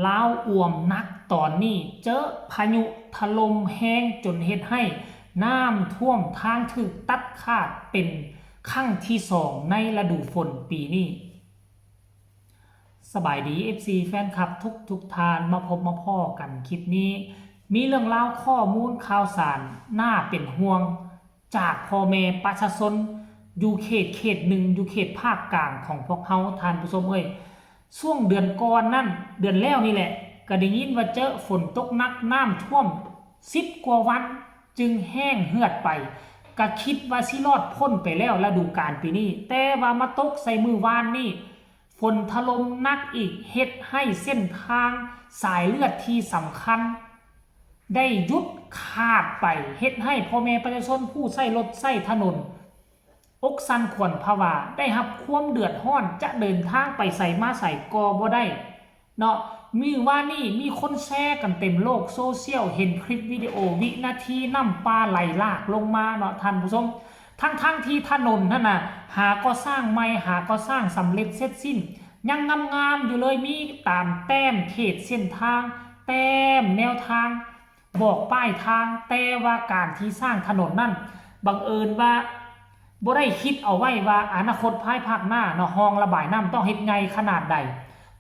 ລາວອ່ວມໜັກຕອນນີ້ ເຈີພາຍຸຖະຫຼົ່ມແຮງຈົນເຮັດໃຫ້ນ້ຳຖ້ວມທາງຖືກຕັດຂາດເປັນຄັ້ງທີສອງໃນລະດູຝົນປີນີ້. ສະບາຍດີ ເອັຟຊີ ແຟນຄລັບທຸກໆທ່ານ ມາພົບມາພໍ້ກັນຄລິບນີ້ ມີເລື່ອງລາວຂໍ້ມູນຂ່າວສານໜ້າເປັນຫ່ວງ ຈາກພໍ່ແມ່ປະຊາຊົນຢູ່ເຂດ ເຂດໜຶ່ງ ຢູ່ເຂດພາກກາງຂອງພວກເຮົາ ທ່ານຜູ້ຊົມເອີຍ. ຊ່ວງເດືອນກ່ອນນັ້ນ ເດືອນແລ້ວນີ້ແຫຼະ ກະໄດ້ຍິນວ່າເຈີຝົນຕົກໜັກ ນ້ຳຖ້ວມສິບກວ່າວັນຈຶ່ງແຫ້ງເຫືອດໄປ ກະຄິດວ່າຊິລອດພົ້ນໄປແລ້ວລະດູການປີນີ້ ແຕ່ວ່າມາຕົກໃສ່ມື້ວານນີ້ ຝົນຖະຫຼົ່ມໜັກອີກ ເຮັດໃຫ້ເສັ້ນທາງສາຍເລືອດທີ່ສຳຄັນ ໄດ້ຢຸດຂາດໄປ ເຮັດໃຫ້ພໍ່ແມ່ປະຊາຊົນຜູ້ໃຊ້ລົດໃຊ້ຖະໜົນ ອົກສັ່ນຂວັນຜະວາ ໄດ້ຮັບຄວາມເດືອດຮ້ອນ ຈະເດີນທາງໄປໃສມາໃສກໍບໍ່ໄດ້ເນາະ. ມື້ວານນີ້ມີຄົນແຊກັນເຕັມໂລກໂຊຊຽວ ເຫັນຄລິບວິດີໂອວິນາທີນ້ຳປ່າໄຫຼຫຼາກລົງມາເນາະທ່ານຜູ້ຊົມ. ທັງໆທີ່ຖະໜົນຫັ້ນນະ ຫາກໍສ້າງໃໝ່ ຫາກໍສ້າງສຳເລັດເສັດສິ້ນ ຍັງງາມໆຢູ່ເລີຍ ມີຕາມແຕ້ມເຂດເສັ້ນທາງ ແຕ້ມແນວທາງ ບອກປ້າຍທາງ ແຕ່ວ່າການທີ່ສ້າງຖະໜົນນັ້ນ ບັງເອີນວ່າບໍ່ໄດ້ຄິດເອົາໄວ້ວ່າອະນາຄົດພາຍພາກໜ້າເນາະ ຮ່ອງລະບາຍນ້ຳຕ້ອງເຮັດໃຫຍ່ຂະໜາດໃດ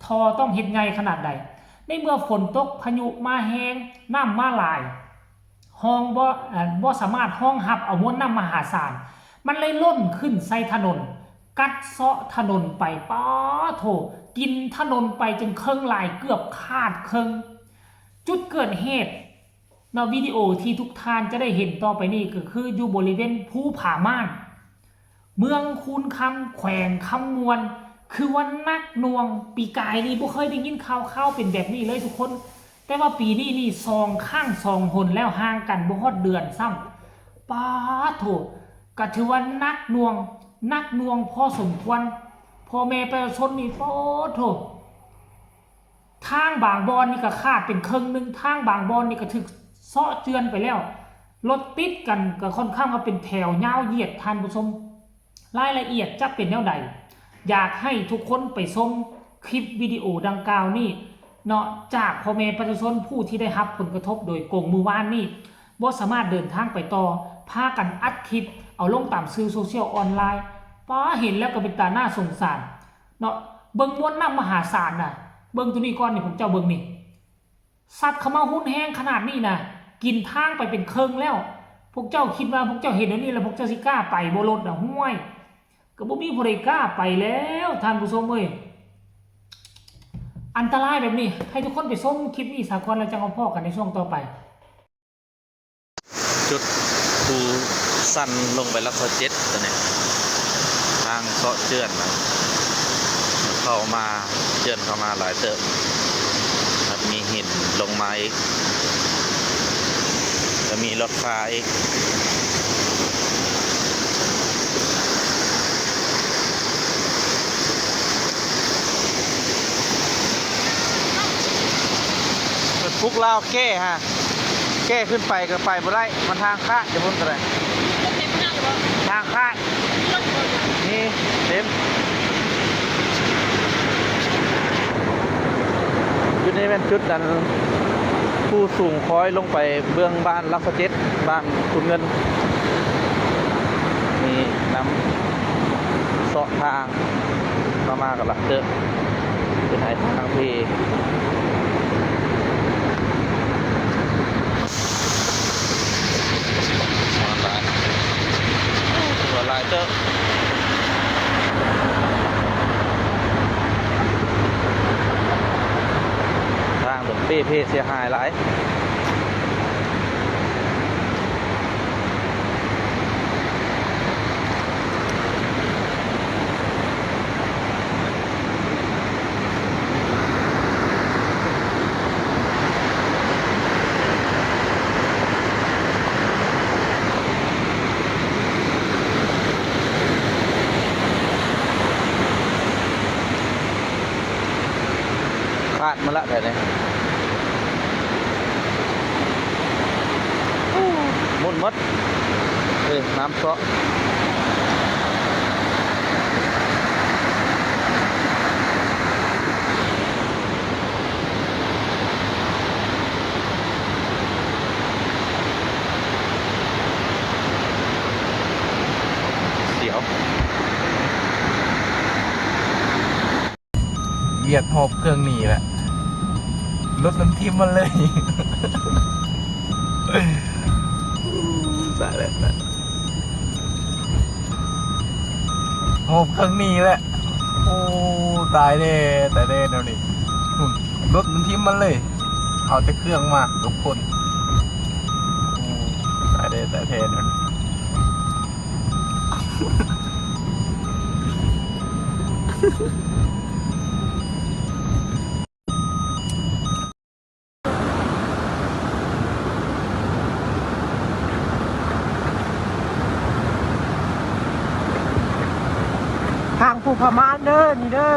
ທໍ່ຕ້ອງເຮັດໃຫຍ່ຂະໜາດໃດ. ໃນເມື່ອຝົນຕົກພາຍຸມາແຮງ ນ້ຳມາຫຼາຍ ຮ່ອງບໍ່ ເອີ່ ບໍ່ສາມາດຮອງຮັບເອົາມວນນ້ຳມະຫາສານ ມັນເລີຍລົ້ນຂຶ້ນໃສ່ຖະໜົນ ກັດເຊາະຖະໜົນໄປ ປາໂທ້ ກິນຖະໜົນໄປຈົນເຄິ່ງຫຼາຍ ເກືອບຂາດເຄິ່ງ. ຈຸດເກີດເຫດເນາະ ວິດີໂອທີ່ທຸກທ່ານຈະໄດ້ເຫັນຕໍ່ໄປນີ້ ກໍຄືຢູ່ບໍລິເວນພູຜາມ່ານ ເມືອງຄູນຄຳ ແຂວງຄຳມ່ວນ ຄືວ່າໜັກໜ່ວງ. ປີກາຍນີ້ບໍ່ເຄີຍໄດ້ຍິນຂ່າວໆເປັນແບບນີ້ເລີຍທຸກຄົນ ແຕ່ວ່າປີນີ້ນີ້ສອງຄັ້ງສອງຫົນແລ້ວ ຫ່າງກັນບໍ່ຮອດເດືອນຊ້ຳ. ປາໂທ້ ກະຖືວ່າໜັກໜ່ວງ ໜັກໜ່ວງພໍສົມຄວນ. ພໍ່ແມ່ປະຊາຊົນນີ້ ປາໂທ້ ທາງບາງບ່ອນນີ້ກະຂາດເປັນເຄິ່ງໜຶ່ງ ທາງບາງບ່ອນນີ້ກະຖືກເຊາະເຈື່ອນໄປແລ້ວ ລົດຕິດກັນກະຄ່ອນຂ້າງວ່າເປັນແຖວຍາວຢຽດ ທ່ານຜູ້ຊົມ. ລາຍລະອຽດຈະເປັນແນວໃດ ຢາກໃຫ້ທຸກຄົນໄປຊົມຄລິບວິດີໂອດັ່ງກ່າວນີ້ເນາະ ຈາກພໍ່ແມ່ປະຊາຊົນຜູ້ທີ່ໄດ້ຮັບຜົນກະທົບໂດຍກົງມື້ວານນີ້ ບໍ່ສາມາດເດີນທາງໄປຕໍ່ ພາກັນອັດຄລິບເອົາລົງຕາມສື່ໂຊຊຽວອອນລາຍ. ປາ ເຫັນແລ້ວກະເປັນຕາໜ້າສົງສານ ເນາະ ເບິ່ງມວນນ້ຳມະຫາສານນະ ເບິ່ງໂຕນີ້ກ່ອນນີ້ ພວກເຈົ້າເບິ່ງນີ້ ຊັດເຂົ້າມາຮຸນແຮງຂະໜາດນີ້ນະ ກິນທາງໄປເປັນເຄິ່ງແລ້ວ. ພວກເຈົ້າຄິດວ່າພວກເຈົ້າເຫັນແນວນີ້ແລ້ວ ພວກເຈົ້າຊິກ້າໄປບໍ່ລົດນະ? ຫ້ວຍ ກະບໍ່ມີຜູ້ໃດກ້າໄປແລ້ວທ່ານຜູ້ຊົມເອີຍ. ອັນຕະລາຍແບບນີ້ ໃຫ້ທຸກຄົນໄປຊົມຄລິບນີ້ສາກ່ອນ ແລ້ວຈັ່ງມາພໍ້ກັນໃນຊ່ວງຕໍ່ໄປ. ຈຸດພູຊັນລົງໄປຫຼັກຊາວເຈັດ ຕົວນີ້ ທາງເຊາະເຈື່ອນນະ ເຂົ້າມາ ເຈື່ອນເຂົ້າມາຫຼາຍເຕີບ ແລ້ວມີຫີນລົງມາອີກ ແລ້ວມີລົດຟ້າອີກ. ເພິ່ນປຸກລາວແກ້ຮະ ແກ້ຂຶ້ນໄປກໍໄປບໍ່ໄດ້ ມັນທາງຄາດຢູ່ພຸ້ນກໍໄດ້ ທາງຄາດ ນີ້ເຕັມ. ຈຸດນີ້ແມ່ນຈຸດອັນ ພູສູງຄອຍລົງໄປເບື້ອງບ້ານຫຼັກຊາວເຈັດ ບ້ານຄູນເງິນ ມີນ້ຳເຊາະທາງ ມາ ມາກັນຫຼາຍເຕີບ ເປັນໄຫທາງທີ່ ຫຼາຍ ຫຼາຍເຕີບ. ທາງເປັນເປ່ເພເສຍຫາຍຫຼາຍ. ຂາດໝົດລະແຖວນີ້ ໝຸ່ນໝົດ ເອີ ນ້ຳເຊາະ. ຫອບເຄື່ອງໜີແຫຼະ ລົດມັນຖິ້ມມັນເລີຍ ຕາຍແລ້ວ ຫອບເຄື່ອງໜີແຫຼະ ໂອ້ ຕາຍແດ່ ຕາຍແດ່ແນວນີ້ ໂອ້ ລົດມັນຖິ້ມມັນເລີຍ ເອົາແຕ່ເຄື່ອງມາກັບຄົນ ໂອ້ ຕາຍແດ່ ຕາຍແທ້ແນວນີ້. ທາງພູຜາມ່ານເດີ ນີ້ເດີ.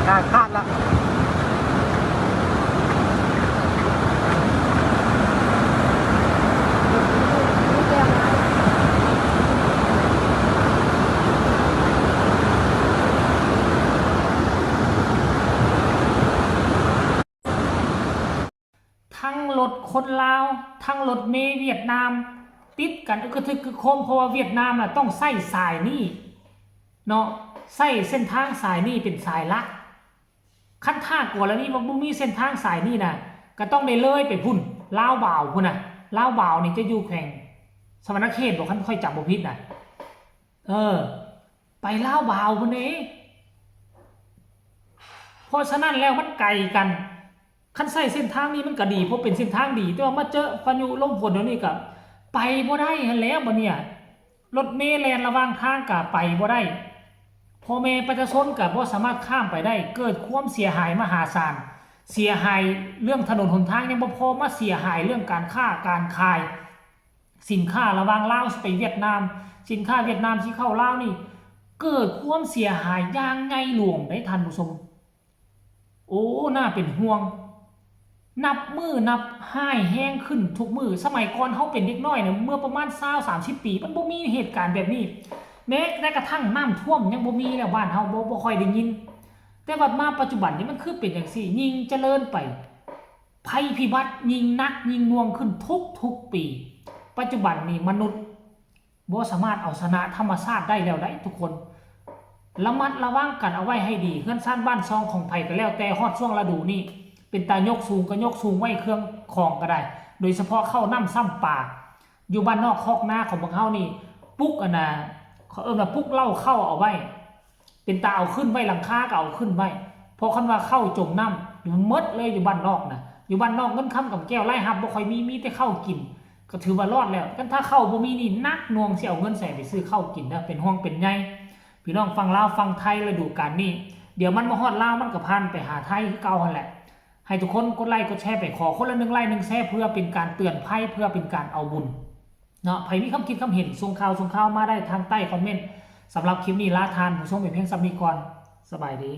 ອ່າ ຂາດລະ. ທັງລົດຄົນລາວ ທັງລົດເມຫວຽດນາມ ຕິດກັນອຶກກະທຶກຄຶກໂຄມ ເພາະວ່າຫວຽດນາມນະຕ້ອງໃຊ້ສາຍນີ້ເນາະ ໃຊ້ເສັ້ນທາງສາຍນີ້ເປັນສາຍຫຼັກ. ຄັນຖ້າກໍລະນີວ່າບໍ່ມີເສັ້ນທາງສາຍນີ້ນະ ກະຕ້ອງໄດ້ເລີຍໄປພຸ້ນ ລາວບາວພຸ້ນນະ ລາວບາວນີ້ຈະຢູ່ແຂວງສະຫວັນນະເຂດບໍ ຄັນຂ້ອຍຈຳບໍ່ຜິດນະ ເອີ ໄປລາວບາວພຸ້ນເດ້. ເພາະສະນັ້ນແລ້ວມັນໄກກັນ ຄັນໃຊ້ເສັ້ນທາງນີ້ມັນກະດີ ເພາະເປັນເສັ້ນທາງດີ ແຕ່ວ່າມາເຈີພາຍຸລົມຝົນແນວນີ້ກະໄປບໍ່ໄດ້ຫັ້ນແຫຼະ ບາດນີ້ ລົດເມແລ່ນລະຫວ່າງທາງກະໄປບໍ່ໄດ້ ພໍ່ແມ່ປະຊາຊົນກະບໍ່ສາມາດຂ້າມໄປໄດ້ ເກີດຄວາມເສຍຫາຍມະຫາສານ ເສຍຫາຍເລື່ອງຖະໜົນຫົນທາງຍັງບໍ່ພໍ ມາເສຍຫາຍເລື່ອງການຄ້າການຂາຍ ສິນຄ້າລະຫວ່າງລາວຊິໄປຫວຽດນາມ ສິນຄ້າຫວຽດນາມຊິເຂົ້າລາວນີ້ ເກີດຄວາມເສຍຫາຍຢ່າງໃຫຍ່ຫຼວງເດ້ທ່ານຜູ້ຊົມ. ໂອ້ ໜ້າເປັນຫ່ວງ ນັບມື້ນັບຮ້າຍແຮງຂຶ້ນທຸກມື້. ສະໄໝກ່ອນເຮົາເປັນເດັກນ້ອຍນະ ເມື່ອປະມານຊາວສາມສິບປີ ມັນບໍ່ມີເຫດການແບບນີ້ ແມ້ແຕ່ກະທັ້ງນ້ຳຖ້ວມຍັງບໍ່ມີແລ້ວ ບ້ານເຮົາບໍ່ ບໍ່ຄ່ອຍໄດ້ຍິນ. ແຕ່ວ່າມາປັດຈຸບັນນີ້ມັນຄືເປັນຈັ່ງຊີ້ ຍິ່ງຈະເລີນໄປ ໄພພິບັດຍິ່ງໜັກຍິ່ງໜ່ວງຂຶ້ນທຸກໆປີ. ປັດຈຸບັນນີ້ມະນຸດ ບໍ່ສາມາດເອົາຊະນະທຳມະຊາດໄດ້ແລ້ວໃດ໋ທຸກຄົນ. ລະມັດລະວັງກັນເອົາໄວ້ໃຫ້ດີ ເຮືອນຊານບ້ານຊ່ອງຂອງໃຜກໍແລ້ວແຕ່ ຮອດຊ່ວງລະດູນີ້ ເປັນຕາຍົກສູງກໍຍົກສູງໄວ້ເຄື່ອງຂອງກໍໄດ້ ໂດຍສະເພາະເຂົ້ານ້ຳຊ້ຳປາ. ຢູ່ບ້ານນອກຄອກນາຂອງພວກເຮົານີ້ ປຸກອັນນ່າ ເຂົາເອີ້ນວ່າປຸກເລົ້າເຂົ້າເອົາໄວ້ ເປັນຕາເອົາຂຶ້ນໄວ້ ຫຼັງຄາກໍເອົາຂຶ້ນໄວ້ ເພາະຄັນວ່າເຂົ້າຈົມນ້ຳໝົດເລີຍຢູ່ບ້ານນອກນະ. ຢູ່ບ້ານນອກເງິນຄຳກຳແກ້ວລາຍຮັບບໍ່ຄ່ອຍມີ ມີແຕ່ເຂົ້າກິນ ກໍຖືວ່າລອດແລ້ວ. ຄັນຖ້າເຂົ້າບໍ່ມີນີ້ໜັກໜ່ວງ ຊິເອົາເງິນໃສໄປຊື້ເຂົ້າກິນເດີ ເປັນຫ່ວງເປັນໃຍ. ພີ່ນ້ອງຝັ່ງລາວຝັ່ງໄທ ລະດູການນີ້ ດຽວມັນມາຮອດລາວ ມັນກໍຜ່ານໄປຫາໄທຄືເກົ່າຫັ້ນແຫຼະ. ໃຫ້ທຸກຄົນກົດໄລ້ກົດແຊໄປ ຂໍຄົນລະໜຶ່ງໄລ້ໜຶ່ງແຊ ເພື່ອເປັນການເຕືອນໄພ ເພື່ອເປັນການເອົາບຸນ. ເນາະ ໃຜມີຄຳຄິດຄຳເຫັນ ສົ່ງຂ່າວ ສົ່ງຂ່າວມາໄດ້ທາງໃຕ້ຄອມເມັນ. ສຳລັບຄລິບນີ້ ລາທ່ານຜູ້ຊົມໄປພຽງສ່ຳນີ້ກ່ອນ. ສະບາຍດີ.